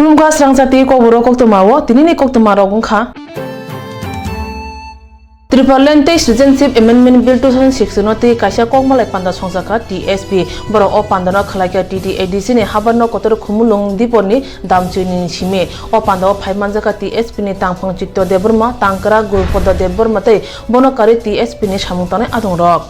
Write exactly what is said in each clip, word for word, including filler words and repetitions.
Khulumkha srangsa tei kokborok koktwma o tinini koktwma rok wngkha. Tipraland tei Citizenship Amendment Bill two thousand sixteen no tei kaisa kokmalai panda songjakha T S P. Borok o panda no khwlaikha T T A D C ni habar no kotor Khumulwng Dipor ni Damchoi ni simi. O panda o phai manjakha T S P ni tangphang Chitto Debbarma, tangkra Gurupada Debbarma tei bono karwi T S P ni samung tangnai adongrok.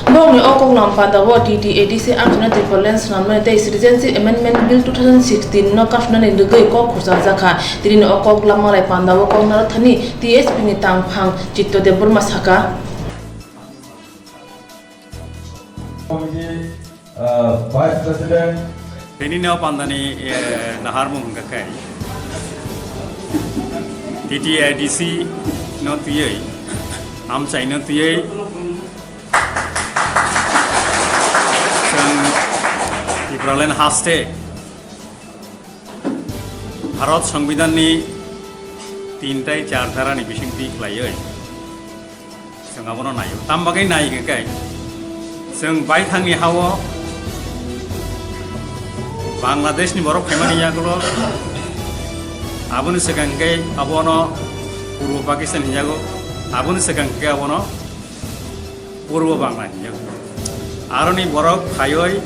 Borokni o koklam panda o T T A D C amchaino Tipraland swnamnani tei Citizenship Amendment Bill two thousand sixteen no kaphunani rwgwi kok khurchakjakha. Tinini o kok lammalai panda o kok narwkthani T S P ni tangphang Chitto Debbarma sakha. Committee, uh, Vice President. Tinini o pandani, eh, naharmung hwnkha khe T T A D C no twiwi, amchaino twiwi, Chwng Tipraland haste Bharat Songbidanni tin tei char dharani bisingtwi khlaiwi chwng abono naio. Tam bagwi nai hwnkhe chwng baithangni ha-o Bangladeshni borok phaimani yagulo aboni swkang khe abono Purbo Pakistan hinjago, aboni swkang khe abono Purbo Bangla hinjago. Aroni borok phaiwi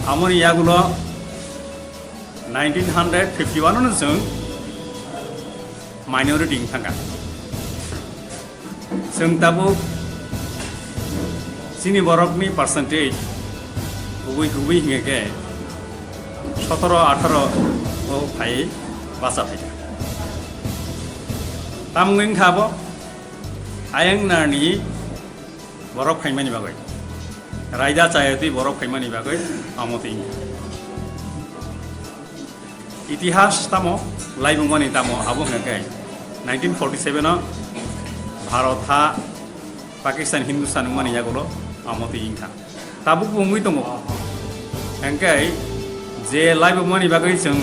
amoni yagulo nineteen hundred fifty-one no chwng minority wng thangkha. Chwng tabuk chini borokni percentage kubui kubui hingkhe khe sotoro atharo o phai bacha phaikha. Tamungwi wngkha abo ayang narni borok phaimani bagwi, raida chayatwi borok phaimani bagwi omo twi wngkha. Itihas tamo, laibumani tamo abo hwnkha khe nineteen forty-seven o Bharat ha Pakistan Hindustan wngmani yagulo omo twi wngkha. Tabukbo wngwi tongo. Hwnkhe je laibumani bagwi chwng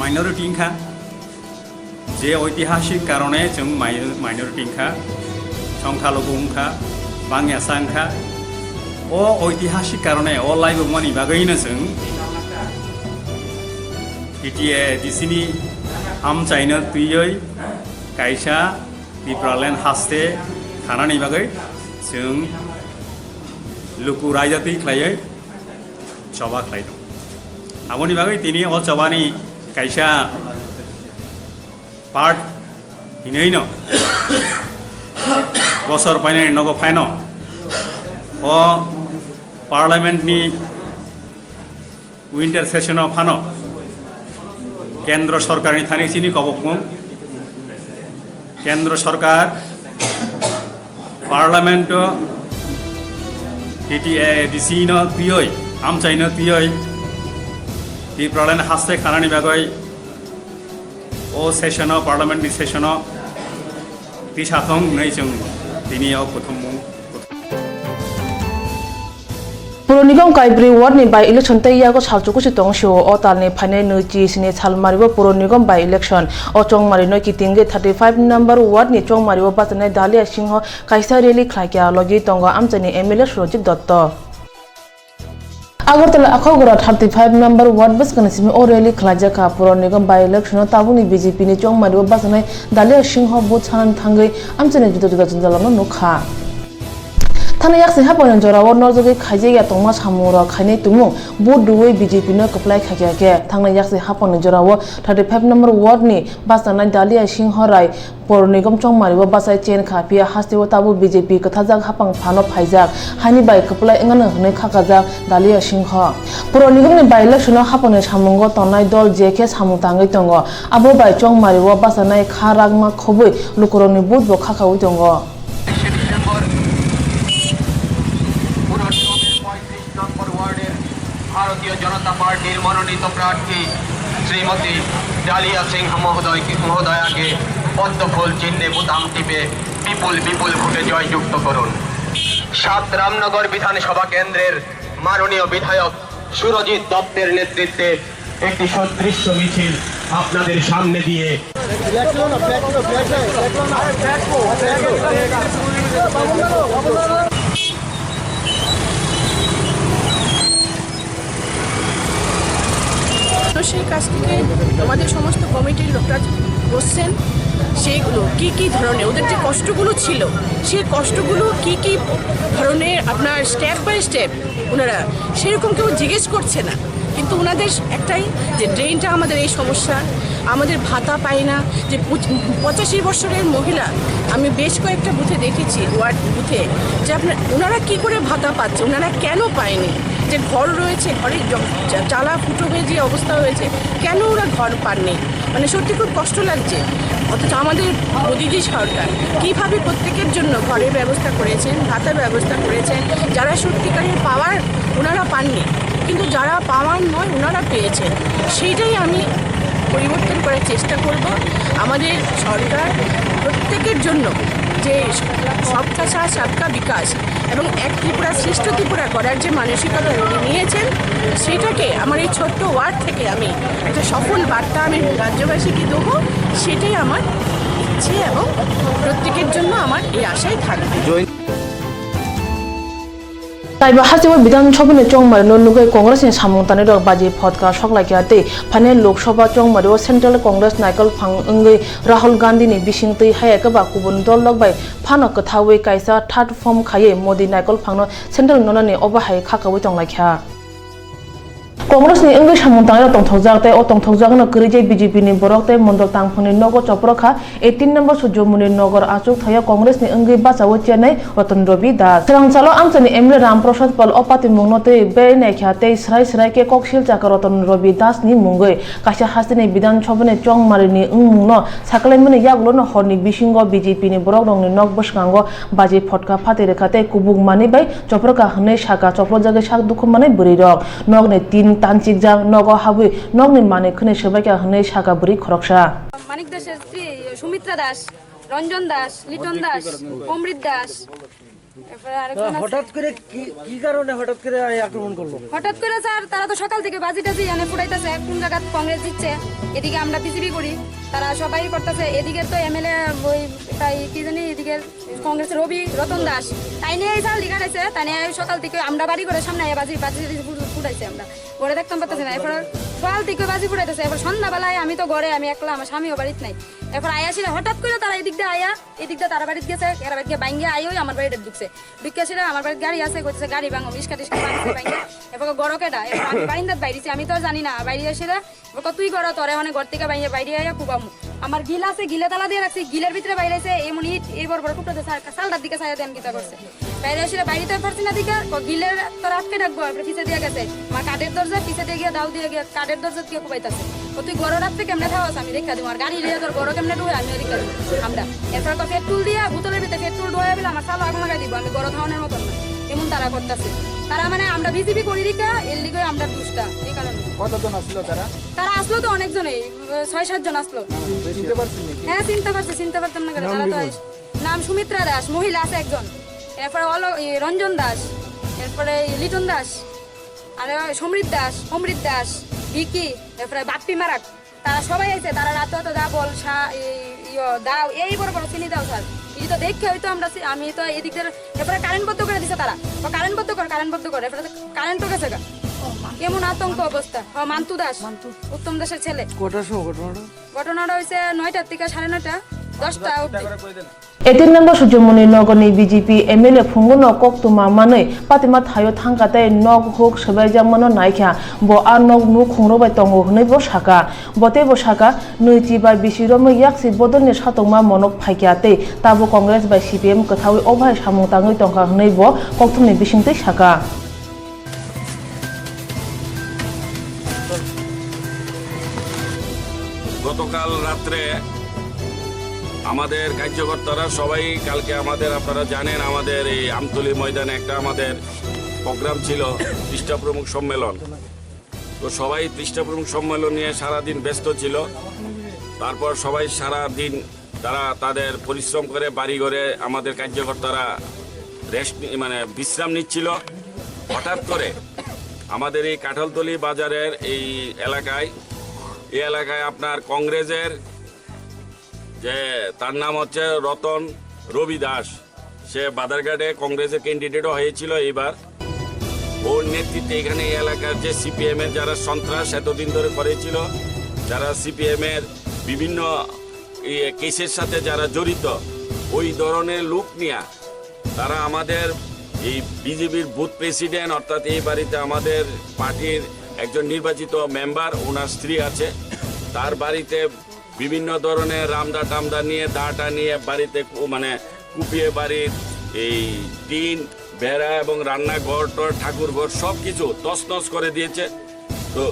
minority wngkha, je oitihasik karone chwng mai-, minority wngkha, songkha lugu wngkha, bangyasa wngkha. O oitihasik karone o laibumani bagwino chwng T T A D C ni amchaino twiwi kaisa Tipraland haste khanani bagwi chwng luku raida twi khlaiwi choba khlai tongo. Aboni bagwi tini o chobani kaisa part hinwi no bosor painani nogo phaino o parliament ni winter session o phano Kendro Sorkar ni thani chini kobokmung, Kendro Sorkar Parliament o T T A D C no twiwi, amchaino twiwi Tipraland haste khanani bagwi o session o, parliament ni session o tisa thung hwnwi chwng tini o kuthumung. Puro Nigam Kaibrwi ward ni by election tei yago salchuk kuchi tong sio o tal ni phainai nwi chi sini sal mari o Puro Nigam by election o Chongmari no kitingwi thirty five number ward ni Chongmari o bachanai Dalia Singho kaisa rally khlaikha, logi tongo amchaini M L A Surajit Dotto. Agartala Akhogora thirty five number ward bwskangni simi o rally khlaijakha. Puro Nigam by election o tabukni B J P ni Chongmari o bachanai Dalia Singho booth sanani thangwi amchaini juda juda jwnjalrokno nukha. Thangna yaksi hapangni jorao norjagwi khaijak ya tongma samungrok khainai tumung booth rwui B J P no kwplai khaikha khe. Thangna yaksi hapangni jorao thirty five number ward ni bachanai Dalia Singho Rai Puro Nigam Chongmari o bachai chen kha, phiya hasteo tabuk B J P kwthajak hapang phano phaijak, hani bai kwplai wngnano hwnwi khakajak Dalia Singho. Puro Nigam ni by election o hapangni samungo tongnai dol je khe samung tangwi tongo, abo bai Chongmari o bachanai kha rakma khobwi lukurokni booth bo khakaui tongo. নম্বর ওয়ার্ডের ভারতীয় জনতা পার্টির মনোনীত প্রার্থী শ্রীমতী ডালিয়া সিংহ মহোদয়কে, মহোদয়াকে পদ্মফুল চিহ্নে বোতাম টিপে বিপুল বিপুল ভোটে জয়যুক্ত করুন। সাত রামনগর বিধানসভা কেন্দ্রের মাননীয় বিধায়ক সুরজিৎ দত্তের নেতৃত্বে একটি সুদৃশ্য মিছিল আপনাদের সামনে দিয়ে সেই কাছ থেকে আমাদের সমস্ত কমিটির লোকরা বসছেন, সেইগুলো কি কি ধরনের, ওদের যে কষ্টগুলো ছিল, সেই কষ্টগুলো কি কি ধরনের আপনার স্টেপ বাই স্টেপ ওনারা, সেরকম কেউ জিজ্ঞেস করছে না। কিন্তু ওনাদের একটাই, যে ড্রেনটা আমাদের এই সমস্যা, আমাদের ভাতা পাই না, যে পঁচ-, পঁচাশি বছরের মহিলা, আমি বেশ কয়েকটা বুথে দেখেছি, ওয়ার্ড বুথে, যে আপনার, ওনারা কি করে ভাতা পাচ্ছে, ওনারা কেন পায়নি? যে ঘর রয়েছে, ঘরে জ-, চা-, চালা ফুটো হয়ে যে অবস্থা হয়েছে, কেন ওরা ঘর পাননি? মানে, সত্যি খুব কষ্ট লাগছে। অথচ আমাদের মোদিজি সরকার কিভাবে প্রত্যেকের জন্য ঘরের ব্যবস্থা করেছেন, ভাতার ব্যবস্থা করেছেন, যারা সত্যিকারের পাওয়ার ওনারা পাননি, কিন্তু যারা পাওয়ার নয় ওনারা পেয়েছেন, সেইটাই আমি পরিবর্তন করার চেষ্টা করব। আমাদের সরকার প্রত্যেকের জন্য যে সবকা সাথ সবকা বিকাশ এবং এক ত্রিপুরা, শ্রেষ্ঠ ত্রিপুরা করার যে মানসিকতা উনি নিয়েছেন, সেটাকে আমার এই ছোট্ট ওয়ার্ড থেকে আমি একটা সফল বার্তা আমি রাজ্যবাসীকে দেবো, সেটাই আমার ইচ্ছে এবং প্রত্যেকের জন্য আমার এই আশাই থাকবে। Taibo hasteo Bidhan Sabha ni chongmari no nugwi Congress ni samung tanwi rok baji photka soklaikha tei phainai Lok Sabha chongmari o Central Congress naikol phang wngwi Rahul Gandhi ni bising twi haya khe ba kubun dol rok bai phano kwthawi kaisa third form khaiwi Modi naikol phang no Central nonani obo hai khakaui tonglaikha. Congress ni wngwi samung tangnai rok tongthokjak tei o tongthokjak no kwrwi je B J P ni borok tei mondol tangphang ni nogo chopro kha. Eighteen number Surjomuni Nagar achuk thaio Congress ni wngwi bachaui chenai Ratan Ravi Das. Swrangchalo amchaini M L A Ram Prasad Pal o patimungno tei bai naikha tei swrai swrai khe kok silchakha Ratan Ravi Das ni mungwi. Kaisa hasteni Bidhan Sabha ni chongmari ni wngmungno sakalaimani yagulo no horni bisingo B J P ni borok rokni nok bwskango baji photka phatwi rwkha tei kubuk manwi bai chopro kha hwnwi saka, chopro jagwi sak dukhu manwi bwrwi rok. Nokni tin tanchikjak, nogo habwi nokni manwi khwnwi swbaikha hwnwi saka bwrwi khoroksa. মানিক দাসের স্ত্রী সুমিত্রা দাস, রঞ্জন দাস, লিটন দাস, অমৃত দাস, এরপরে আরেকজন আছে। হঠাৎ করে কি, কি কারণে হঠাৎ করে আক্রমণ করলো? হঠাৎ করে স্যার, তারা তো সকাল থেকে বাজি টাজি এনে ফুটাইতেছে, কোন জায়গাত কংগ্রেস জিতছে, এদিকে আমরা বিজেপি করি, তারা সবাই করতেছে, এদিকে তো এমএলএ ওই তাই কি জানি, এদিকে কংগ্রেসের রবি রতন দাস, তাই নিয়ে এই স্যার লিখার আছে, তাই নিয়ে সকাল থেকে আমরা বাড়ি করে সামনে আইয়া বাজি, বাজি টাজি ফু-, ফুটাইছে আমরা। ঘরে দেখতাম পারতেছি না। এরপর সকাল থেকে বাজি ফুটাইতেছে, এরপর সন্ধ্যাবেলায় আমি তো ঘরে, আমি একলা, আমার স্বামীও বাড়িতে নাই। এরপর আয়া সেটা হঠাৎ করে তারা এদিক দিয়ে আয়া, এদিক দিয়ে তারা বাড়িতে গেছে, এরা বাড়িতে গিয়ে বাইঙ্গে আইয়াই আমার বাড়িতে ঢুকছে। ঢুকে সেটা আমার বাড়িতে গাড়ি আছে, কইতেছে গাড়ি ভাঙো, ইস্কা টিস্কা ভাঙছে বাইঙ্গে। এরপর গড় কেটা, এরপর আমি বারিন্দাত বাইরেছি, আমি তো জানি না, বাইরে এসে এরপর তুই গড়, তোরে মানে ঘর থেকে বাইরে, বাইরে আয়া কুবামু। আমার গিল আছে, গিলে তালা দিয়ে রাখছি, গিলের ভিতরে বাইরে আছে, এমন ইট, এই বড় বড় টুকরা দিয়ে সাল-, সালটার দিকে ছায়া দেন কিতা করছে। বাইরে আসলে বাইরে তো পারছি না দিকে, ক-, গিলের তোর আটকে রাখবো, এরপরে পিছে দিয়ে গেছে। আমার কাঠের দরজা, পিছে দিয়ে গিয়ে দাও দিয়ে গিয়ে কাঠের দরজা দিয়ে কুবাইতেছে। ও তুই গরো রাত্রে কেমনে থাকস? আমি রেখা দিব। আর গাড়ি লিয়ে তোর গরো কেমনে ঢুকে? আমি রেখা দিব। আমরা এরপর তো পেট্রোল দিয়ে, বোতলের ভিতরে পেট্রোল ঢুকে বলে আমার চালু আগুন লাগাই দিব। আমি গরো থাওয়ানোর মতন না। এমন তারা করতেছে। তারা মানে আমরা বিজেপি করি রেখা, এর লিগে আমরা দুষ্টা। এই কারণে। কতজন আসলো তারা? তারা আসলো তো অনেকজনই, ছয় সাত জন আসলো। চিনতে পারছেন নাকি? হ্যাঁ, চিনতে পারছি, চিনতে পারতাম না কেন? নাম তারা তো লিখুন। আস-, নাম সুমিত্রা দাস, মহিলা আছে একজন। এরপরে অলো-, ই, রঞ্জন দাস, এরপরে এই লিটন দাস, আর ওই সমৃদ্ধ দাস, অমৃত দাস, ভিকি, এরপরে বাপ্পি মারাক। তারা সবাই আইছে, তারা রাতে তো দা বল, সা-, এই, ইয়ো, দাও, এই বড় বড় চিনি দাও, স্যার। এই তো দেখে হয়তো আমরা সি-, আমি তো এদিক দিয়ে, এরপরে কারেন্ট বন্ধ করে দিছে তারা। ও কারেন্ট বন্ধ কর, কারেন্ট বন্ধ কর, এরপরে তো কারেন্টও গেছে গা। এমন আতঙ্ক অবস্থা। ও মান্তু দাস, উত্তম দাসের ছেলে। কটার সময় ঘটনাটা? ঘটনাটা হইছে নয়টার থেকে সাড়ে নয়টা, দশটা অবধি। Eighteen number Surjomuni Nagar ni B J P M L A phungo no koktwma manwi patima thaio thangkha tei nok huk swbaijakmano naikha, bo a nok nukhungrok bai tongo hwnwi bo sakha. Bo teibo sakha, nwichi bai bisi romwi yaksi bodolni satokma monok phaikha tei tabuk Congress bai C P M kwthaui obo hai samung tangwi tongkha hwnwi bo kokthumni bisingtwi sakha. গতকাল রাত্রে আমাদের কার্যকর্তারা সবাই, কালকে আমাদের, আপনারা জানেন, আমাদের এই আমতলী ময়দানে একটা আমাদের প্রোগ্রাম ছিল, পৃষ্ঠা প্রমুখ সম্মেলন। তো সবাই পৃষ্ঠা প্রমুখ সম্মেলন নিয়ে সারাদিন ব্যস্ত ছিল। তারপর সবাই সারা দিন তারা তাদের পরিশ্রম করে বাড়ি ঘরে আমাদের কার্যকর্তারা রেস্ট নি-, মানে বিশ্রাম নিচ্ছিল। হঠাৎ করে আমাদের এই কাঠালতলি বাজারের এই এলাকায়, এই এলাকায় আপনার কংগ্রেসের যে, তার নাম হচ্ছে রতন রবি দাস, সে বাদারঘাটে কংগ্রেসের ক্যান্ডিডেটও হয়েছিল এইবার। ওর নেতৃত্বে এখানে এই এলাকার যে সিপিএম এর যারা সন্ত্রাস এতদিন ধরে করেছিল, যারা সিপিএম এর বিভিন্ন, ইয়ে, কেসের সাথে যারা জড়িত, ওই ধরনের লোক নিয়ে তারা আমাদের এই বিজেপির বুথ প্রেসিডেন্ট, অর্থাৎ এই বাড়িতে আমাদের পার্টির একজন নির্বাচিত মেম্বার, ওনার স্ত্রী আছে, তার বাড়িতে বিভিন্ন ধরনের রামদা টামদা নিয়ে, দাটা নিয়ে বাড়িতে কু-, মানে কুপিয়ে বাড়ির এই টিন, বেড়া এবং রান্নাঘর টর, ঠাকুর ঘর সব কিছু তছনছ করে দিয়েছে। তো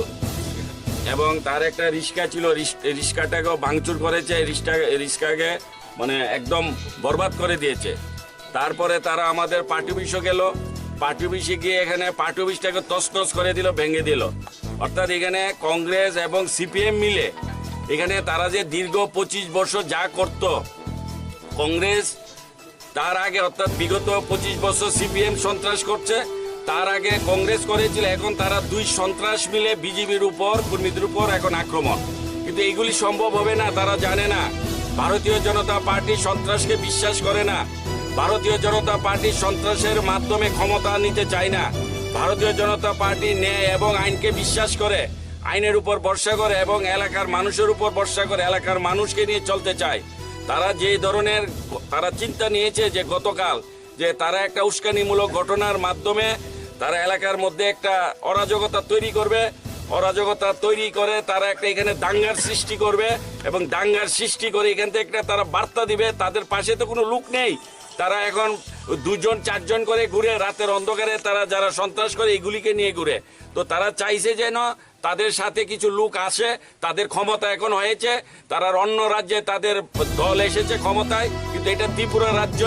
এবং তার একটা রিক্সা ছিল, রিস-, রিক্সাটাকেও ভাঙচুর করেছে, রিক্সা, রিক্সাকে মানে একদম বরবাদ করে দিয়েছে। তারপরে তারা আমাদের পার্টি অফিসে গেল, পার্টি অফিসে গিয়ে এখানে পার্টি অফিসটাকে তছনছ করে দিল, ভেঙে দিল। অর্থাৎ এখানে কংগ্রেস এবং সিপিএম মিলে এখানে তারা যে দীর্ঘ পঁচিশ বছর যা করত, কংগ্রেস তার আগে, অর্থাৎ বিগত পঁচিশ বছর সিপিএম সন্ত্রাস করছে, তার আগে কংগ্রেস করেছিল, এখন তারা দুই সন্ত্রাস মিলে বিজেপির উপর, কর্মীদের উপর এখন আক্রমণ। কিন্তু এইগুলি সম্ভব হবে না, তারা জানে না। ভারতীয় জনতা পার্টি সন্ত্রাসকে বিশ্বাস করে না। ভারতীয় জনতা পার্টি সন্ত্রাসের মাধ্যমে ক্ষমতা নিতে চায় না। ভারতীয় জনতা পার্টি ন্যায় এবং আইনকে বিশ্বাস করে, আইনের উপর ভরসা করে এবং এলাকার মানুষের উপর ভরসা করে, এলাকার মানুষকে নিয়ে চলতে চায়। তারা যে ধরনের, তারা চিন্তা নিয়েছে যে গতকাল যে তারা একটা উস্কানিমূলক ঘটনার মাধ্যমে তারা এলাকার মধ্যে একটা অরাজকতা তৈরি করবে, অরাজকতা তৈরি করে তারা একটা এখানে দাঙ্গার সৃষ্টি করবে এবং দাঙ্গার সৃষ্টি করে এখান থেকে একটা তারা বার্তা দিবে। তাদের পাশে তো কোনো লোক নেই, তারা এখন দুজন চারজন করে ঘুরে, রাতের অন্ধকারে তারা যারা সন্ত্রাস করে এগুলিকে নিয়ে ঘুরে। তো তারা চাইছে যেন তাদের সাথে কিছু লোক আসে, তাদের ক্ষমতা এখন হয়েছে, তারা অন্য রাজ্যে তাদের দল এসেছে ক্ষমতায়, কিন্তু এটা ত্রিপুরা রাজ্য,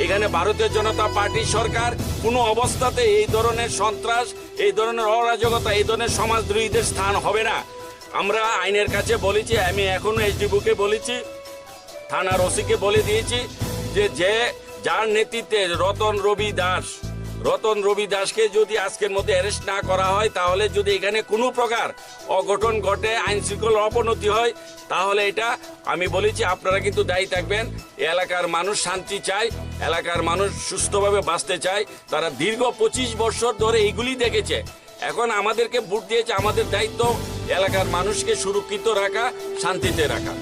এখানে ভারতীয় জনতা পার্টির সরকার। কোনো অবস্থাতে এই ধরনের সন্ত্রাস, এই ধরনের অরাজকতা, এই ধরনের সমাজদ্রোহীদের স্থান হবে না। আমরা আইনের কাছে বলেছি, আমি এখনো এসডিপিওকে বলেছি, থানার ওসিকে বলে দিয়েছি যে, যে যার নেতৃত্বে রতন রবি দাস, রতন রবি দাসকে যদি আজকের মধ্যে অ্যারেস্ট না করা হয়, তাহলে যদি এখানে কোনো প্রকার অঘটন ঘটে, আইন শৃঙ্খলার অবনতি হয়, তাহলে এটা আমি বলেছি, আপনারা কিন্তু দায়ী থাকবেন। এলাকার মানুষ শান্তি চায়, এলাকার মানুষ সুস্থভাবে বাঁচতে চায়। তারা দীর্ঘ পঁচিশ বছর ধরে এইগুলি দেখেছে। এখন আমাদেরকে ভোট দিয়েছে, আমাদের দায়িত্ব এলাকার মানুষকে সুরক্ষিত রাখা, শান্তিতে রাখা।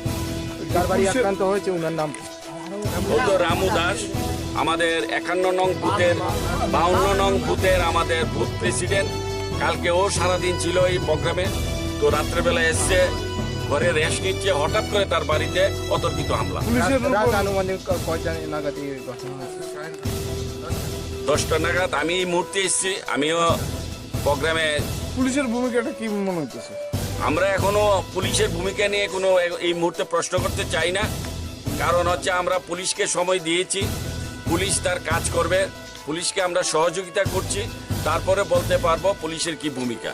কার বাড়ি আক্রান্ত হয়েছে, ওনার নাম? ও তো রামু দাস, আমাদের একান্ন নং বুথের, বাউন্ন নং বুথের আমাদের বুথ প্রেসিডেন্ট। কালকে ও সারাদিন ছিল এই প্রোগ্রামে, তো রাত্রেবেলা এসছে, ঘরে রেস্ট নিচ্ছে, হঠাৎ করে তার বাড়িতে অতর্কিত হামলা। পুলিশের রাত, রাত উপর আনুমানিক ক-, কয়টা নাগাদ এই ঘটনা হয়েছে? দশটা নাগাদ আমি এই মুহূর্তে এসছি, আমিও প্রোগ্রামে। পুলিশের ভূমিকাটা কি মনে হইতেছে? আমরা এখনো পুলিশের ভূমিকা নিয়ে কোনো এ-, এই মুহূর্তে প্রশ্ন করতে চাই না, কারণ হচ্ছে আমরা পুলিশকে সময় দিয়েছি, পুলিশ তার কাজ করবে, পুলিশকে আমরা সহযোগিতা করছি, তারপরে বলতে পারবো পুলিশের কি ভূমিকা।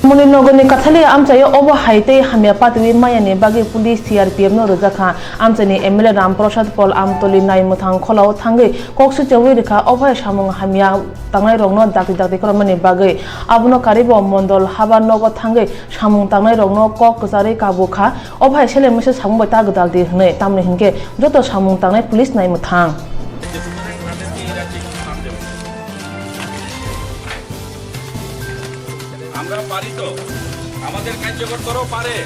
Moni nogorni Kathali amchaio obo hai tei hamya patiwi mayani bagwi police C R P F no rwjakha. Amchaini M L A Ram Prasad Pal Amtoli nai mwthang kholao thangwi kok swichawi rwkha, obo hai samung hamya tangnairokno dakti dakti khoroknani bagwi. Abono karibo mondol haba nogo thangwi samung tangnairokno kok kwcharwi kabukha. Obo hai seleng mese samung bai ta gwdal di hwnwi, tamni hinkhe joto samung tangnai police nai mwthang. আমরা পারি তো, আমাদের কার্যকর্তারাও পারে,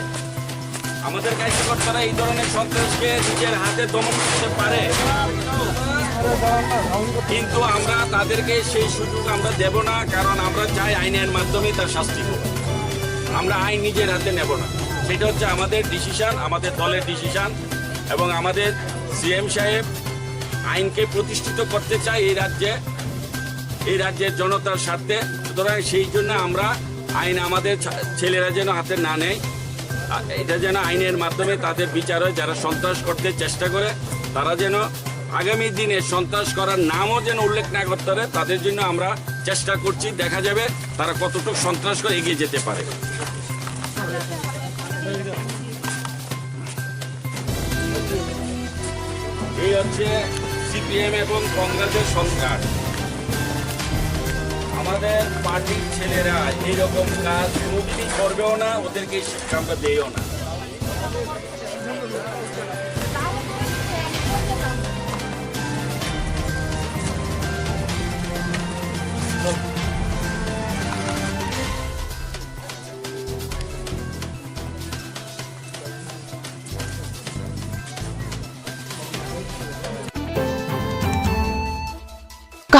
আমাদের কার্যকর্তারা এই ধরনের সন্ত্রাসকে নিজের হাতে দমন করতে পারে, কিন্তু আমরা তাদেরকে সেই সুযোগ আমরা দেব না, কারণ আমরা চাই আইনের মাধ্যমে তার শাস্তি হোক। আমরা আইন নিজের হাতে নেব না, সেটা হচ্ছে আমাদের ডিসিশন, আমাদের দলের ডিসিশন। এবং আমাদের সিএম সাহেব আইনকে প্রতিষ্ঠিত করতে চায় এই রাজ্যে, এই রাজ্যের জনতার স্বার্থে। সুতরাং সেই জন্য আমরা আইন আমাদের ছা-, ছেলেরা যেন হাতে না নেয়, আ, এটা যেন আইনের মাধ্যমে তাদের বিচার হয়। যারা সন্ত্রাস করতে চেষ্টা করে, তারা যেন আগামী দিনে সন্ত্রাস করার নামও যেন উল্লেখ না করতে পারে, তাদের জন্য আমরা চেষ্টা করছি। দেখা যাবে তারা কতটুকু সন্ত্রাস করে এগিয়ে যেতে পারে। এই হচ্ছে সিপিএম এবং কংগ্রেসের সন্ত্রাস। আমাদের পার্টির ছেলেরা এইরকম কাজ কোনোদিনই করবেও না, ওদেরকে এই শিক্ষা আমরা দেইও না।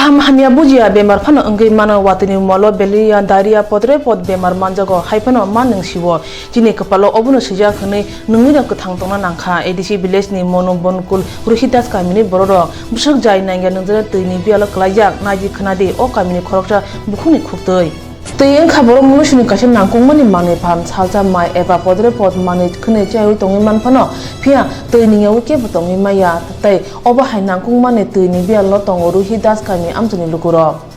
Hamya bujiya bemar phano wngwi mano, watwini molo, beliya, diarrhea, podre pod bemar manjago, hai phano ma nwng siwo. Chini kwpalo obono swijak hwnwi nwngwino kwthang tongna nangkha. A D C village ni Monu Bonkul Ruhi Das kamini bororok. Bwswk jai nangya nwngjano twini biyalo kwlaijak, naidi khwnadi o kamini khoroksa bukhukni khuktwi. Twi wngkha borok mulusini kaisa nangkukmani manwi phan, salsa mai eba podre pod manwi khwnwi chaywi tongwi manphano, phiya twi ningyawi kebo tongwi maya, tei obo hai nangkukmani twini biyalo tongo Ruhi Das kami amchaini lukurok.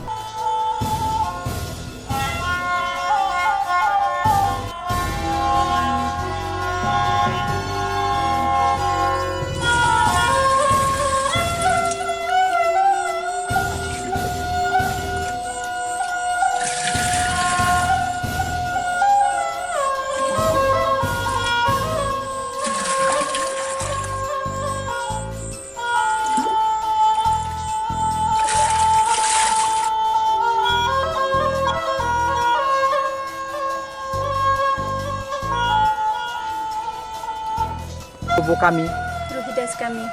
Bo kami? Ruhidas kami.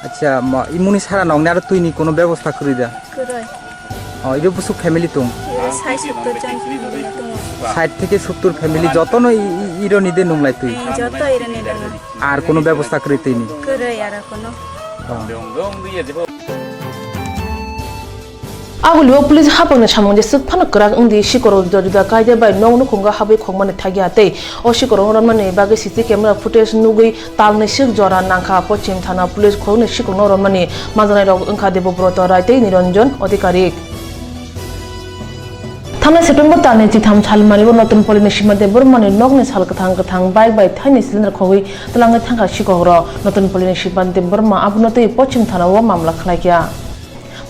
Acha, mo-, imuni sara nokni aro twini kono bebosta kwrwi da? Kwrwi. O, iro bwswk family tong? Iro sai sottor jon family tongo. Sait theke sottor family, jotono i-, i-, ironi de nunglai twi? Eh, joto ironi tongo. Ar kono bebosta kwrwi twini? Kwrwi aro kono. O. Agulio police hapangni samung jeswk phano kwrak wngdi, sikorok juda juda kaida bai nok nukhungo habwi khokmani thakya tei o sikorokno romnani bagwi C C camera footage nugwi talni swk jora nangkha. Pochim thana police khoroknwi sikorokno romnani manjaknairok wngkha Debobroto Rai tei Niranjan Adhikari. Thanai September talni chitham salmani o Notonpalini Sima Debbarmani nokni sal kwthang kwthang bike bai thaini cylinder khogwi twlangwi thangkha sikokrok. Notonpalini Sima Debbarma abono twi Pochim thana o mamla khlaikha.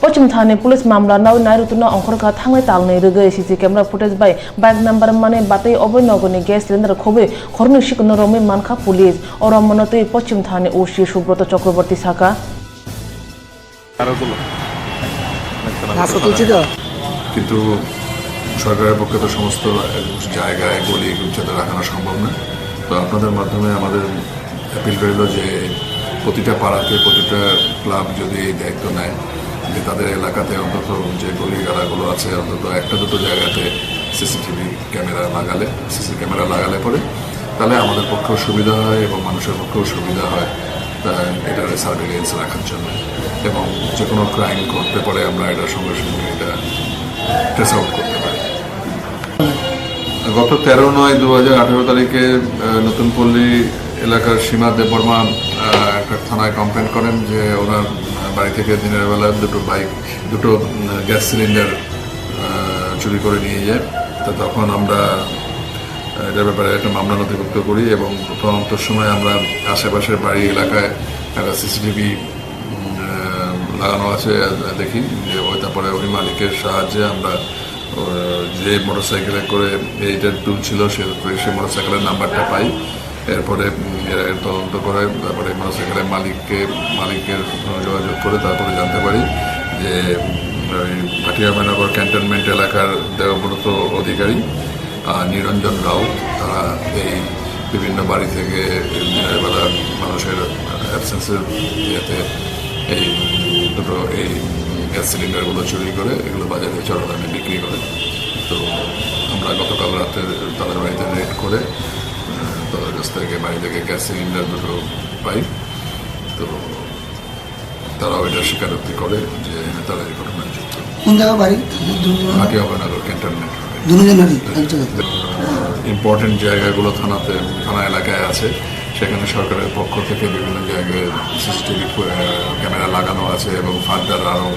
Pochim thani police mamla nai-, nairutuno ongkhorkha thangnai talni rwgwi C C camera footage bai bike number mane batwi obo nogoni gas cylinder khobwi khoroknwi sikorno romwi mankha police. O romano twi Pochim thani O C Subroto Chakraborty sakha. কিন্তু সরকারের পক্ষে তো সমস্ত জায়গায় গলি গুচ্ছাতে রাখানো সম্ভব না। তো আপনাদের মাধ্যমে আমাদের অ্যাপিল রইল যে প্রতিটা পাড়াতে, প্রতিটা ক্লাব যদি এই দায়িত্ব নেয় যে তাদের এলাকাতে অন্তত যে গলি গালাগুলো আছে, অন্তত একটা দুটো জায়গাতে সিসিটিভি ক্যামেরা লাগালে, সিসি ক্যামেরা লাগালে পরে তাহলে আমাদের পক্ষেও সুবিধা হয় এবং মানুষের পক্ষেও সুবিধা হয়। তা এটার সার্ভেইলেন্স রাখার জন্য এবং যে কোনো ক্রাইম ঘটলে পরে আমরা এটা সঙ্গে সঙ্গে এটা ট্রেস আউট করতে পারি। গত তেরো নয় দু হাজার আঠারো তারিখে, আহ, নতুন পল্লী এলাকার সীমা দেববর্মা, আহ, একটা থানায় কমপ্লেন করেন যে ওনার, আহ, বাড়ি থেকে দিনের বেলা দুটো বাইক, দুটো, উম, গ্যাস সিলিন্ডার, আহ, চুরি করে নিয়ে যায়। তো তখন আমরা, আহ, এটার ব্যাপারে একটা মামলা নথিভুক্ত করি এবং তদন্তর সময় আমরা আশেপাশের বাড়ি এলাকায় একটা সিসিটিভি, উম, আহ, লাগানো আছে, আহ, দেখি যে ওই, তারপরে ওই মালিকের সাহায্যে আমরা, আহ, যে মোটরসাইকেলে করে এইটা তুলছিল, সে, সেই মোটরসাইকেলের নাম্বারটা পাই। এরপরে, উম, এরা এর তদন্ত করে, তারপরে মোটরসাইকেলের মালিককে, মালিকের সঙ্গে যোগাযোগ করে তারপরে জানতে পারি যে, উম, ওই ভাটিয়া ময়নাগর ক্যান্টনমেন্ট এলাকার দেবব্রত অধিকারী, আহ, নিরঞ্জন রাউত, তারা এই বিভিন্ন বাড়ি থেকে, উম, এবার মানুষের অ্যাবসেন্সের ইয়েতে এই দুটো, এই গ্যাস সিলিন্ডারগুলো চুরি করে এগুলো বাজারে চড়া দামে বিক্রি করে। তো আমরা গতকাল রাতে তাদের বাড়িতে রেড করে, আহ, তাদের কাছ থেকে, বাড়ি থেকে গ্যাস সিলিন্ডার দুটো পাই। তো তারাও এটা স্বীকারোক্তি করে যে হ্যাঁ, তারা এই ঘটনায় যুক্ত। কোন জায়গা বাড়ি? দুজন। ভাটিয়া ময়নাগর ক্যান্টনমেন্ট। দুজনেরই? আচ্ছা, আচ্ছা। ইম্পর্টেন্ট জায়গাগুলো থানাতে, থানা এলাকায় আছে, সেখানে সরকারের পক্ষ থেকে বিভিন্ন জায়গায় সিসিটিভি ক্যামেরা লাগানো আছে এবং ফার্দার আরও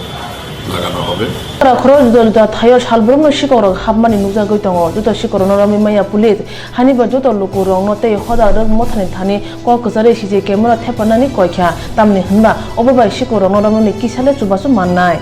লাগানো হবে। Khorok juda juda thaio salbrumno sikongrok hapmani nukjagwi tongo. Juda sikongrokno romwi maya police. Hani ba joto lukurokno tei hoda rwk mothani thani kok kwcharwi C C camera thepanani koi kha, tamni hwnba obo bai sikurokno romnani kisa le chubachu mannai.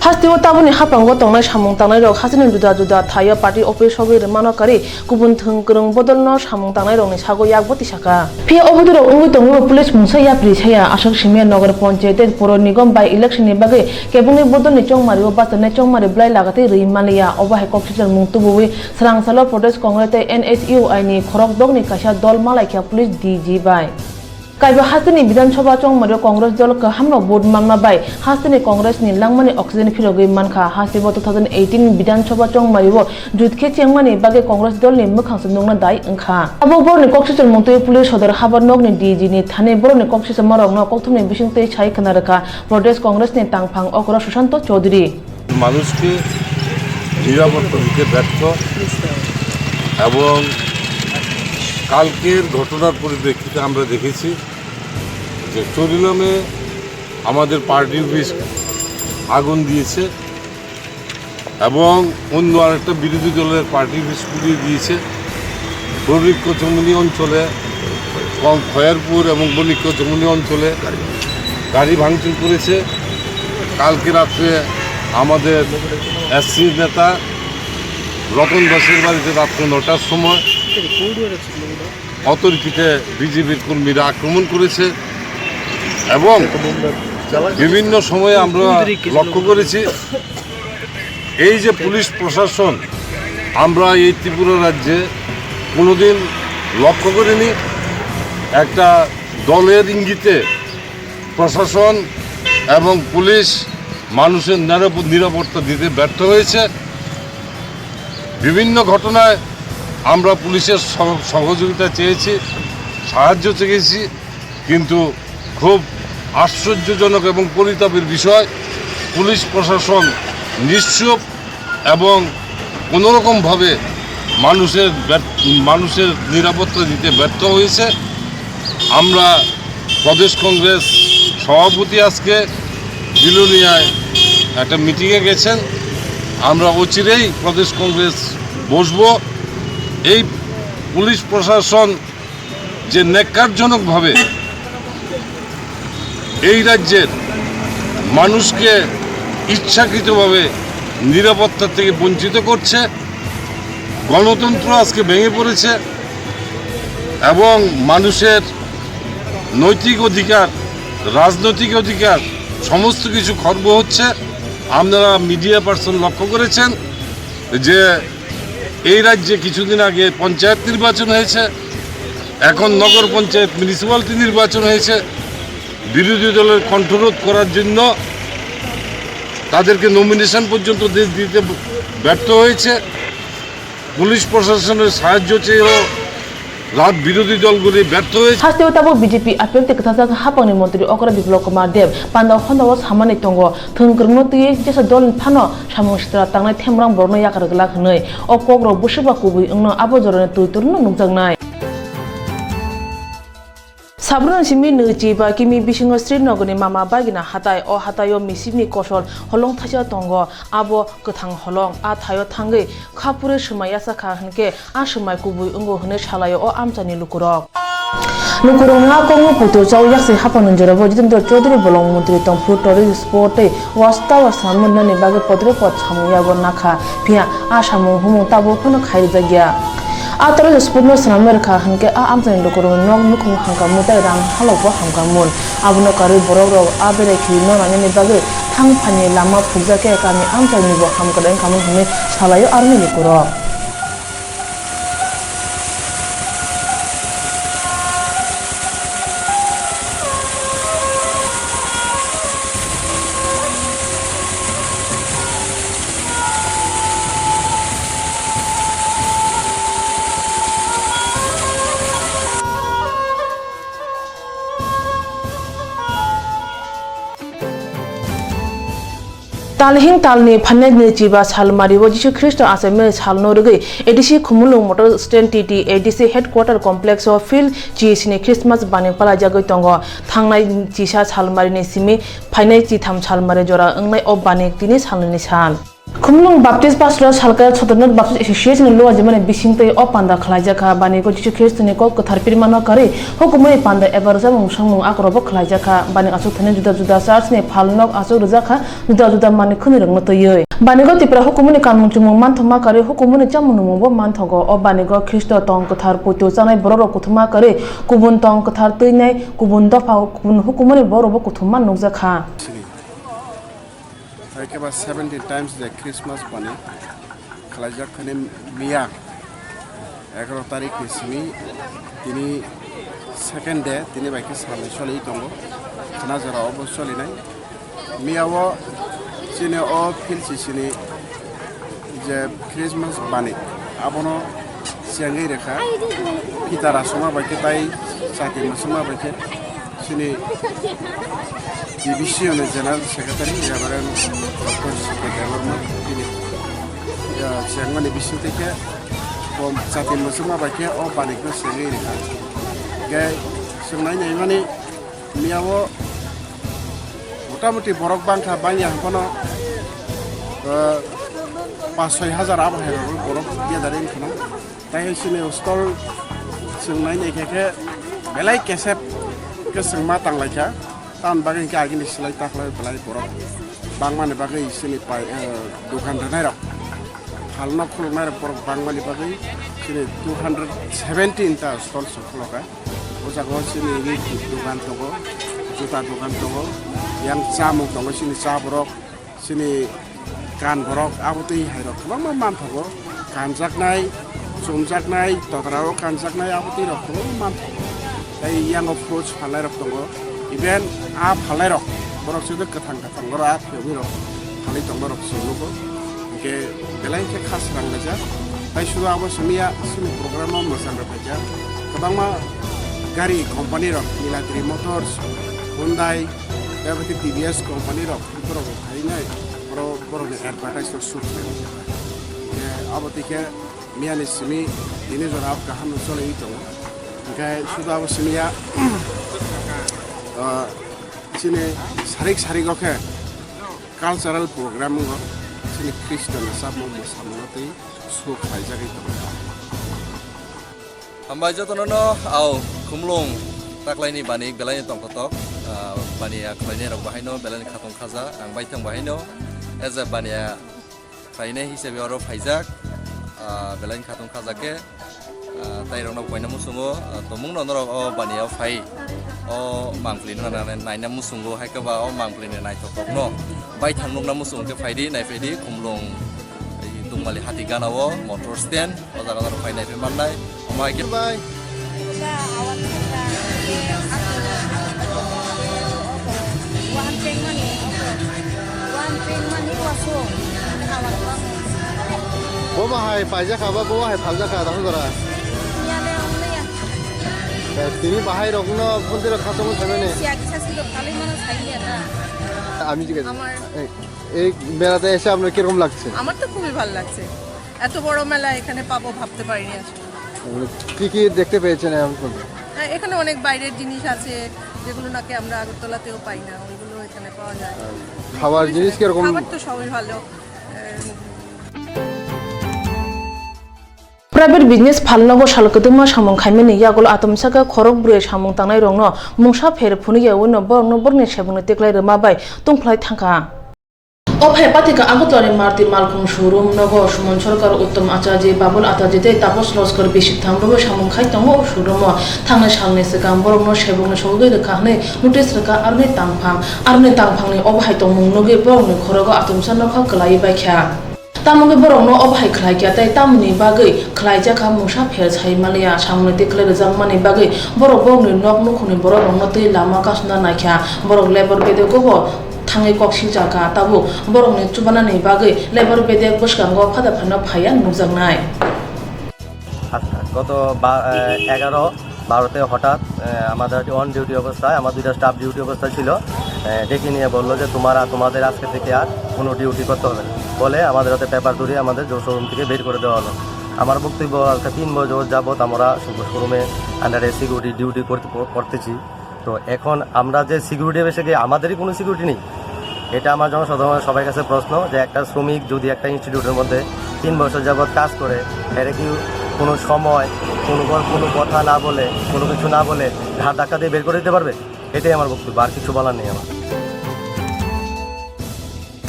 Hasteo tabukni haprango tongnai samung tangnairok hasteni juda juda thaio party office sogwi rwmano karwi kubun thwng kwrwng bodolno samung tangnairokni sago yakbo tisakha. Phiya o bodolrok wngwi tongwibo police mungsa yapri saya, aswk simiya Nagar Panchayat tei Puro Nigam by election ni bagwi kebengni bodolni chongmario bachanai chongmari bwlai lagatwi rwi manliya, obo hai koksijak mung tubuwi Swrang salo Pradesh Congress tei N S U I ni khorokdokni kaisa dol malaikha police D G bai. Kaiba hasteni Bidhan Sabha chongmario Congress dol kahamno vote mangna bai hasteni Congress ni langmani oxygen phirogwi mankha. Hasteo two thousand eighteen Bidhan Sabha chongmario jut khe chengmani bagwi Congress dolni mwkhang se nukna dai wngkha. Abo borokni kok sichormung twi police sodor habar nokni D G ni thani borokni kok sichormarokno kokthumni bisingtwi sai khna rwkha Pradesh Congress ni tangphang okra Sushanta Chaudhary. মানুষকে নিরাপত্তা দিতে ব্যর্থ এবং কালকের ঘটনার পরিপ্রেক্ষিতে আমরা দেখেছি যে চরিলামে আমাদের পার্টি অফিস আগুন দিয়েছে এবং অন্য আরেকটা বিরোধী দলের পার্টি অফিস পুড়িয়ে দিয়েছে। বণিক কচুমনি অঞ্চলে, কম খয়েরপুর এবং বণিক কচুমনি অঞ্চলে গাড়ি ভাঙচুর করেছে। কালকে রাত্রে আমাদের এসসি নেতা রতন দাসের বাড়িতে রাত্রে নটার সময় অতর্কিতে বিজেপির কর্মীরা আক্রমণ করেছে এবং বিভিন্ন সময়ে আমরা লক্ষ্য করেছি এই যে পুলিশ প্রশাসন, আমরা এই ত্রিপুরা রাজ্যে কোনোদিন লক্ষ্য করিনি একটা দলের ইঙ্গিতে প্রশাসন এবং পুলিশ মানুষের নিরাপ-, নিরাপত্তা দিতে ব্যর্থ হয়েছে। বিভিন্ন ঘটনায় আমরা পুলিশের সহ-, সহযোগিতা চেয়েছি, সাহায্য চেয়েছি, কিন্তু খুব আশ্চর্যজনক এবং পরিতাপের বিষয়, পুলিশ প্রশাসন নিশ্চুপ এবং কোনোরকমভাবে মানুষের ব্যর্থ-, মানুষের নিরাপত্তা দিতে ব্যর্থ হয়েছে। আমরা প্রদেশ কংগ্রেস সভাপতি আজকে বিলোনিয়ায় একটা মিটিংয়ে গেছেন। আমরা অচিরেই প্রদেশ কংগ্রেস বসবো। এই পুলিশ প্রশাসন যে ন্যাক্কারজনকভাবে এই রাজ্যের মানুষকে ইচ্ছাকৃতভাবে নিরাপত্তা থেকে বঞ্চিত করছে, গণতন্ত্র আজকে ভেঙে পড়েছে এবং মানুষের নৈতিক অধিকার, রাজনৈতিক অধিকার সমস্ত কিছু খর্ব হচ্ছে। আপনারা মিডিয়া পার্সন লক্ষ্য করেছেন যে এই রাজ্যে কিছুদিন আগে পঞ্চায়েত নির্বাচন হয়েছে, এখন নগর পঞ্চায়েত, মিউনিসিপ্যালিটি নির্বাচন হয়েছে। বিরোধী দলের কণ্ঠরোধ করার জন্য তাদেরকে নমিনেশন পর্যন্ত দে-, দিতে ব্যর্থ হয়েছে। পুলিশ প্রশাসনের সাহায্য চেয়েও রাত বিরোধী দলগুলি ব্যর্থ হয়েছে। Hasteo tabuk B J P apil tei kwthajak haphangni montri okra Biplab Kumar Deb panda hondao samani tongo, thwng kwrwngno twiwi jesa dol phano samung sitra tangnai themrang borokno yakar glak hwnwi. O kokrok bwswkba kubui wngno abo jorani twi twrwngno nukjaknai. Sabroni simi nwichi ba kimi bisingo Srinagarni Mama Bagina hatai. O hataio misipni kosol holong thaisa tongo. Abo kwthang holong. A thaio thangwi khapurwi swmai yasa kha hwnkhe a swmai kubui wngo hwnwi salaio o amchaini lukurok. Lukurokni a kokno poito chao yaksai haphangni jorabo Jitendra Chaudhary bolong montri tongphuru tourism spot tei watch tower swnamwi rwnani bagwi podre pod samung yago nakha, phiya a samung humung tabuk phano khai rijak ya. A tourism spot no swnamwi rwkha hwnkhe a amchaini lukurokni nok nukhung hamkha mu tei rang halokbo hamkha mun. Abono karwi borokrok a berai khiri no nainani bagwi thang phaini lama phukjak khe kami amchainibo hamkrai wngkha mun hwnwi salaio aroni lukurok. Talhing talni phainai nwichiba salmario Jisu Khristo achaimani salno rwgwi A D C Khumulwng Motor Stand T T A D C Headquarter Complex o Field G S ni Christmas baning palaijagwi tongo. Thangnai chisa salmarini simi phainai chitham salmari jora wngnai o baning tini salnwini sal. Khumulwng Baptist Pastoral Circle Sotoronath Baptist Association ni luajimani bisingtwi o panda khlaijakha. Banigo Jisu Khristoni kok kwthar pirmano karwi hukumuni panda eba rwchapmung swngmung akorokbo khlaijakha. Bani achukthani juda juda church ni phalnok achuk rwjakha, juda juda manwi khwnwi rwngno twiwi. Banigo Tipra hukumuni kanmung chumung manthokma karwi hukumuni chamung nwngmungbo manthogo. O banigo Khristo tong kwthar poito chanai borokrok kuthumma karwi kubun tong kwthar twinai kubun dopha kubun hukumuni borokbo kuthumma nukjakha. Hai khe ba seventeen times the Christmas bani khlaijak khani miya. Egaroh tarikh ni simi tini second day, tini bai khe salni soliwi tongo, khwna jora obo solinai. Miyao chini o field sisini je Christmas bani, abono chengwi rwkha. Phita rasuma bai khe tai chati masuma bai khe chini T B C ni General Secretary Reverend Doctor C K Debbarma tini, ya, chengmani bisingtwi khe bo chati masuma bai khe o bani khe chengwi rwkha. Hingkhe chwng nai naimani Miyao motamoti borok bangkha, bangya hwnkheno, ah, paanch soi hajar abo hai rok borok gathering kheno. Tai hai chini stall chwng nai nai khe khe belai kesep khe chwng ma tang lai kha. Tamoni bagwi hwnkhe agini slai takhwlai belai borok bangmani bagwi chini pai, ah, dokan rwnai rok, phalno khuluknai rok borok bangmani bagwi chini two hundred seventeen ta stall chwng khulukha. O jaga o chini ri dogan tongo, juta dogan tongo, yang chamung tongo, chini cha borok, chini kan borok, abo twi hai rok kwbangma manthogo. Kanjaknai, chumjaknai, tokra o kanjaknai, abo twi rok kwbangma manthogo. Tei yang o fruits phalnai rok tongo, even a phalnai rok, borok se kwthang kwthang borok a phiyogwi rok phalwi tongma rok chwng nugo. Hingkhe belai khe kha srang laijak. Tai sudo abo simi ya, chini program o mwchang rok. Kwbangma gari company rok, Niladri Motors, Hyundai, tei abo khe T V S company rok, borok bo phainai, borok, borokni advertise rok shoot khlai. Hingkhe abo twi khe miyani simi tini jora kaham no choli tongo. Hingkhe sudo abo simi ya, ah, chini sarik sarik o khe cultural program o chini Christian ni samung mwsamung twi shoot khlaijagwi tongo. Hambai jotono no, au, Khumlung taklaini bani belaini tongthotok, ah, bani a khlainai rok bahaino belaini khatung khaja, ang baithang bahaino, as a bani a khlainai hisabe oro phaijak, ah, belaini khatung khaja khe, ah, tai rokno koina muchungo, ah, tomungno norok o bani o phai, o mangpli no naina muchungo, hai khe ba o mangpli ni naithok rokno baithang nukna muchungo khe phaidi, nai phaidi, Khumlung, Tungmali hati gana o motor stand. O jaga norok phai naiphi mannai. Omo hai khe bai. Bo bahai paijak kha ba, bo bahai phaljak kha, dakhwng jora. Tini bahai rokno phunti rok khasokma saimani. আমি জিজ্ঞেস আমার এই, এই মেলাতে এসে আপনার কিরকম লাগছে? আমার তো খুবই ভালো লাগছে। এত বড় মেলা এখানে পাবো ভাবতে পারিনি আসলে। মানে, কি কি দেখতে পেয়েছেন এখন পর্যন্ত? হ্যাঁ, এখানে অনেক বাইরের জিনিস আছে, যেগুলো নাকি আমরা আগরতলাতেও পাই না, ওইগুলো এখানে পাওয়া যায়। খাবার জিনিস কিরকম? খাবার তো সবই ভালো। Private business phalnogo sal kwtwma samung khaimani yagulo atomsaka khorok brwi samung tangnai rokno mungsa pher phunukya wino borokno borokni sebungni tiklai rwma bai tungphlai thangkha. O phai patika Agartala ni Maruti Malkhung showroom nogo Suman Sarkar, Uttam Acharya, Babul Acharya tei Tapas Loskar bisi thamrokbo samung khai tongo o showroom o. Thangnai salni swkang borokno sebokno sogwi rwkha hwnwi notice rwkha aroni tangphang. Aroni tangphangni obo hai tongmung nugwi borokni khorogo atomsa nokha kwlaiwi baikha. Tamogwi borokno obo hai khlaikha tei tamoni bagwi khlaijakha mungsa pher sai manliya. Samungni tei khlai rwjakmani bagwi borok borokni nok nukhungni borok rokno tei lama kasuna naikha. Borok labor bedego bo thangwi kok siljakha, tabuk borokni chubanani bagwi labor bedek bwskango phada phano phaiya nukjaknai. আচ্ছা, গত বা-, আহ, এগারো বারোতে হঠাৎ, আহ, আমাদের on duty অবস্থায়, আমার দুইটা স্টাফ ডিউটি অবস্থায় ছিল, আহ, ডেকে নিয়ে বললো যে, "তোমারা, তোমাদের আজকে থেকে আর কোনো ডিউটি করতে হবে না।" বলে আমাদের হাতে পেপার ধরিয়ে আমাদের জোর শোরুম থেকে বের করে দেওয়া হলো। আমার বক্তব্য, আজকে তিন বছর যাবত আমরা শোরুমে আন্ডারে সিকিউরিটি ডিউটি করতে, করতেছি। তো এখন আমরা যে সিকিউরিটি হিসেবে কি আমাদেরই কোনো সিকিউরিটি নেই? এটা আমার জনসাধারণের সবার কাছে প্রশ্ন যে একটা শ্রমিক যদি একটা ইনস্টিটিউটের মধ্যে তিন বছর যাবত কাজ করে, এটা কি কোনো সময় কোনো ক-, কোনো কথা না বলে, কোনো কিছু না বলে ঘাড় ধাক্কা দিয়ে বের করে দিতে পারবে? এটাই আমার বক্তব্য, আর কিছু বলার নেই আমার।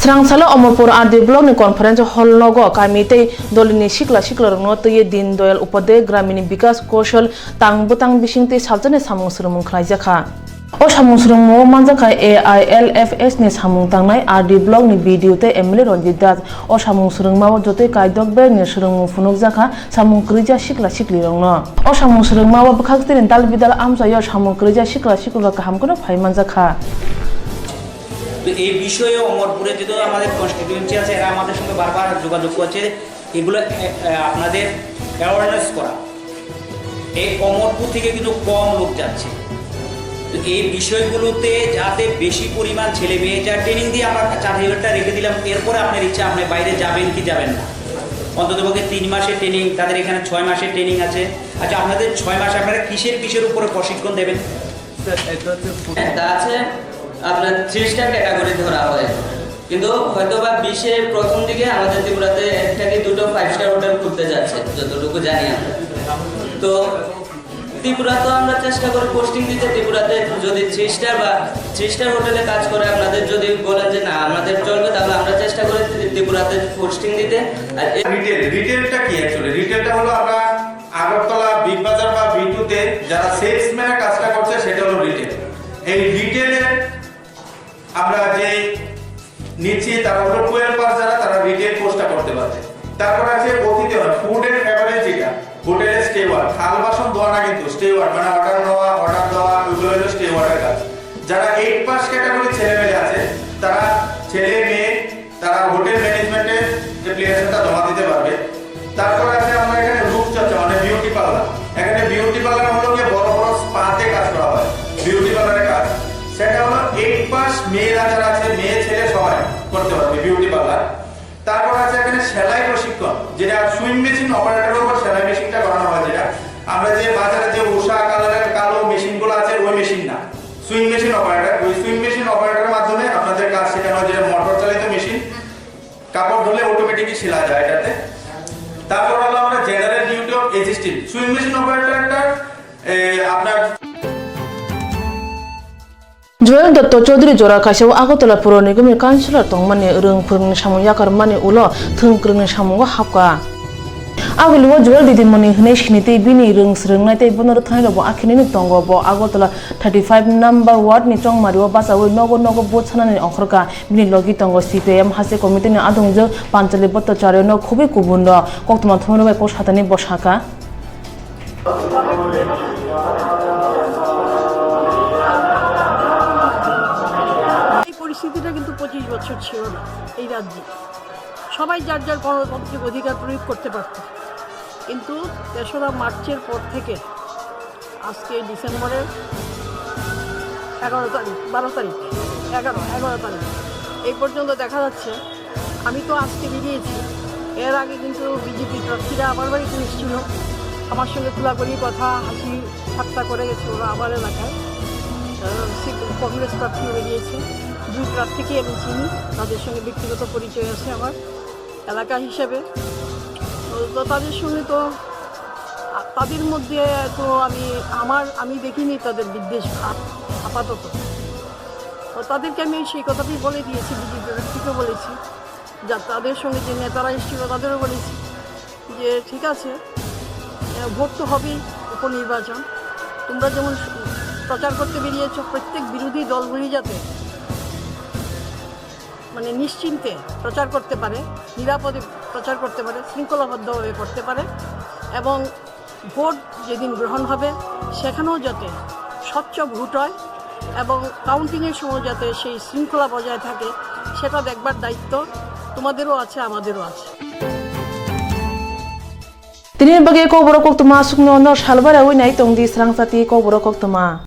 Srangsalo Omorpur R D block ni conference hall nogo kami tei dolini sikla sikla rokno twiwi Din Doyal Upadhyay Gramin Bikas Kaushal tang bwtang bising tei saljakni samung swrwngmung khlaijakha. O samung swrwngmung o manjakha A I L F S ni samung tangnai R D block ni B D O tei M L A Ranjit Das. O samung swrwngma o jotoi kaidok ber ni swrwngmung phunukjakha, samung kwrwija sikla sikli rokno. O samung swrwngma o bwkhak tini dal bidal amchaio samung kwrwija sikla sikli rok kaham kheno phai manjakha. তো এই বিষয়ে অমরপুরে যেহেতু আমাদের কনস্টিটিউয়েন্সি আছে, এরা আমাদের সঙ্গে বারবার যোগাযোগ করছে, এগুলো এ, এ, আপনাদের অ্যাওয়ারনেস করা। এই অমরপুর থেকে কিন্তু কম লোক যাচ্ছে। তো এই বিষয়গুলোতে যাতে বেশি পরিমাণ ছেলে মেয়ে যায়, ট্রেনিং দিয়ে আমরা চার হাজারটা রেখে দিলাম, এরপরে আপনার ইচ্ছা আপনি বাইরে যাবেন কি যাবেন না। অন্ততপক্ষে তিন মাসের ট্রেনিং, তাদের এখানে ছয় মাসের ট্রেনিং আছে। আচ্ছা, আপনাদের ছয় মাসে আপনারা কিসের কিসের উপরে প্রশিক্ষণ দেবেন? একটা আছে আপনার থ্রি স্টার ক্যাটাগরি ধরা হয়, কিন্তু হয়তো বা বিশের প্রথম দিকে আমাদের ত্রিপুরাতে একটা কি দুটো ফাইভ স্টার হোটেল খুলতে যাচ্ছে, যতটুকু জানি আমরা। তো ত্রিপুরা তো আমরা চেষ্টা করি পোস্টিং দিতে। ত্রিপুরাতে যদি থ্রি স্টার বা থ্রি স্টার হোটেলে কাজ করে আপনাদের যদি বলেন যে না আমাদের চলবে, তাহলে আমরা চেষ্টা করি ত্রি- ত্রিপুরাতে পোস্টিং দিতে। আর এ- রিটেল রিটেলটা কি? অ্যাকচুয়ালি রিটেলটা হলো আমরা আগরতলা বিগ বাজার বা বি টু তে যারা সেলসম্যানের কাজটা করছে, সেটা হলো রিটেল। এই রিটেলের আমরা যে নিচ্ছি, তারা হলো টুয়েলভ পাস যারা, তারা রিটেল কোর্সটা করতে পারবে। তারপর আছে অতিথি, ফুড এন্ড বেভারেজ, যেটা হোটেলের স্টেওয়ার্ড, থাল বাসন ধোয়া না, কিন্তু স্টেওয়ার্ড মানে অর্ডার নেওয়া, অর্ডার দেওয়া, ওইগুলো হলো স্টেওয়ার্ডের কাজ। যারা এইট পাস ক্যাটাগরি ছেলে মেয়ে আছে, তারা ছেলে মেয়ে তারা হোটেল ম্যানেজমেন্টে অ্যাপ্লিকেশনটা জমা দিতে পারবে। তারপর আছে আমরা এখানে রূপচর্চা, মানে বিউটি পার্লার। এখানে বিউটি পার্লার হলো গিয়ে বড় বড় স্পাতে কাজ করা হয়, বিউটি পার্লারের কাজ। সেটা হলো এইট পাস মেয়েরা যারা আছে, মেয়ে ছেলে সবাই করতে পারবে বিউটি পার্লার। তারপর আছে এখানে সেলাই প্রশিক্ষণ, যেটা সুইং মেশিন অপারেটরের উপর সেলাই মেশিনটা করানো হয়, যেটা আমরা যে বাজারে যে উষা কালারের কালো মেশিনগুলো আছে, ওই মেশিন না, সুইং মেশিন অপারেটর। ওই সুইং মেশিন অপারেটরের মাধ্যমে আপনাদের কাজ শেখানো হয়, যেটা মোটর চালিত মেশিন। কাপড় ধুলে অটোমেটিকই সেলা যায় এটাতে। তারপর হলো আমরা general duty of assistant, sewing machine operator একটা এ, আপনার Joel Dotto Chaudhary jora kaisa o Agartala Puro Nigomni Councillor tongmani rwng phwrwngni samung yakarmani ulo thwng kwrwngni samungo hapkha. Agulio Joel Didimoni hwnwi sinitwi bini rwng swrwngnai tei bono rwthanai rokbo akhinini tongo. Bo Agartala thirty five number ward ni Chongmario bachaui nogo nogo vote sanani ongkhorkha. Bini logi tongo C P I M haste committee ni adongjwk Panchali Bhattacharya no khubui kubun rok. Koktwma thumrok bai kok satani bo sakha. এই পরিস্থিতিটা কিন্তু পঁচিশ বছর ছিল না এই রাজ্যে। সবাই যার যার গণতান্ত্রিক অধিকার প্রয়োগ করতে পারত, কিন্তু তেসরা মার্চের পর থেকে আজকে ডিসেম্বরের এগারো তারিখ, বারো তারিখ, এগারো এগারো তারিখ এই পর্যন্ত দেখা যাচ্ছে। আমি তো আজকে বেরিয়েছি, এর আগে কিন্তু বিজেপি প্রার্থীরা আমার বাড়িতে এসেছিল, আমার সঙ্গে খোলাখুলি কথা, হাসি ঠাট্টা করে গেছে ওরা আমার এলাকায়। আহ, সি- কংগ্রেস প্রার্থীও বেরিয়েছে, দুই প্রার্থীকে আমি চিনি, তাদের সঙ্গে ব্যক্তিগত পরিচয় আছে আমার এলাকা হিসেবে। তো- তো তাদের সঙ্গে তো আ- তাদের মধ্যে তো আমি আমার আমি দেখিনি তাদের বিদ্বেষ ভাব আপাতত। তো তাদেরকে আমি সেই কথাটাই বলে দিয়েছি, বিজেপি প্রার্থীকে বলেছি, যা তাদের সঙ্গে যে নেতারা এসেছিল তাদেরও বলেছি যে ঠিক আছে, আহ, ভোট তো হবেই, উপনির্বাচন। তোমরা যেমন প্রচার করতে বেরিয়েছো, প্রত্যেক বিরোধী দলগুলি যাতে মানে নিশ্চিন্তে প্রচার করতে পারে, নিরাপদে প্রচার করতে পারে, শৃঙ্খলাবদ্ধভাবে করতে পারে এবং ভোট যেদিন গ্রহণ হবে সেখানেও যাতে স্বচ্ছ ভোট হয় এবং কাউন্টিংয়ের সময় যাতে সেই শৃঙ্খলা বজায় থাকে, সেটা দেখবার দায়িত্ব তোমাদেরও আছে, আমাদেরও আছে। Tini bagwi kokborok koktwma aswkno no salbai rwi nai tongdi srangsa tei kokborok koktwma.